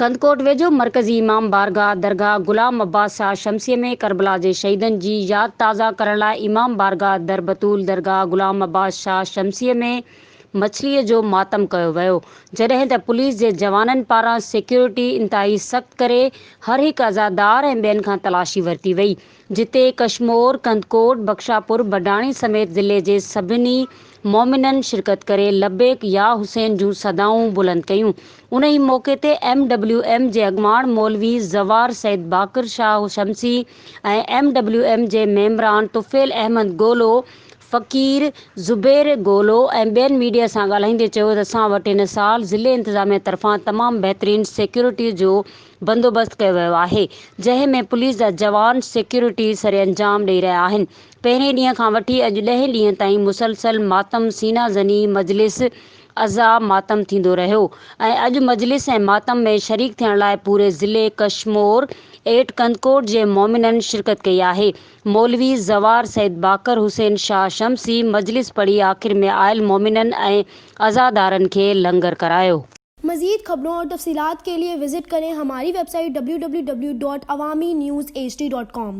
ڪنڌڪوٽ ويجهو مرڪزي امام بارگاهه درگاهه غلام عباس شاهه شمسيء ۾ ڪربلا جي شهيدن جي ياد تازه ڪرڻ لاء امام بارگاهه در بتول درگاهه غلام عباس شاهه شمسيء ۾ مڇليء جو ماتم ڪيو ويو جڏهن ته پوليس جي جوانن پاران سيڪيورٽي انتهائي سخت ڪري هر هڪ عزادار ۽ ٻين کان تلاشي ورتي وئي جتي ڪشمور، ڪنڌڪوٽ، بخشاپور، بڊاڻي سميت ضلعي جي سڀني مومنن شرڪت ڪري لبيڪ يا حسين جون صدائون بلند ڪيون. انهي موقعي تي ايم ڊبليو ايم جي اڳواڻ مولوي زوار سيد باقر شاهه شمسي ۽ ايم ڊبليو ايم جي ميمبران طفيل احمد گولو، فقير زبير گولو ۽ ٻين ميڊيا سان ڳالهائيندي چيو ته اسان وٽ هن سال ضلعي انتظاميه طرفان تمام بهترين سيڪيورٽي جو بندوبست ڪيو ويو آهي، جنهن ۾ پوليس جا جوان سيڪيورٽي سرانجام ڏئي رهيا آهن. پهرين ڏينهن کان وٺي اڄ ڏهين ڏينهن تائين مسلسل ماتم، سينا زني، مجلس عزا ماتم ٿيندو رهيو ۽ اڄ مجلس ۽ ماتم ۾ شريڪ ٿيڻ لاء پوري ضلعي ڪشمور ايٽ ڪنڌڪوٽ جي مومنن شرڪت ڪئي آهي. مولوي زوار سيد باقر حسين شاهه شمسي مجلس پڙهي آخر ۾ آيل مومنن ۽ عزادارن کي لنگر ڪرايو. मज़ीद खबरों और तफसीलात के लिए विज़िट करें हमारी वेबसाइट www.awamiNewsHD.com.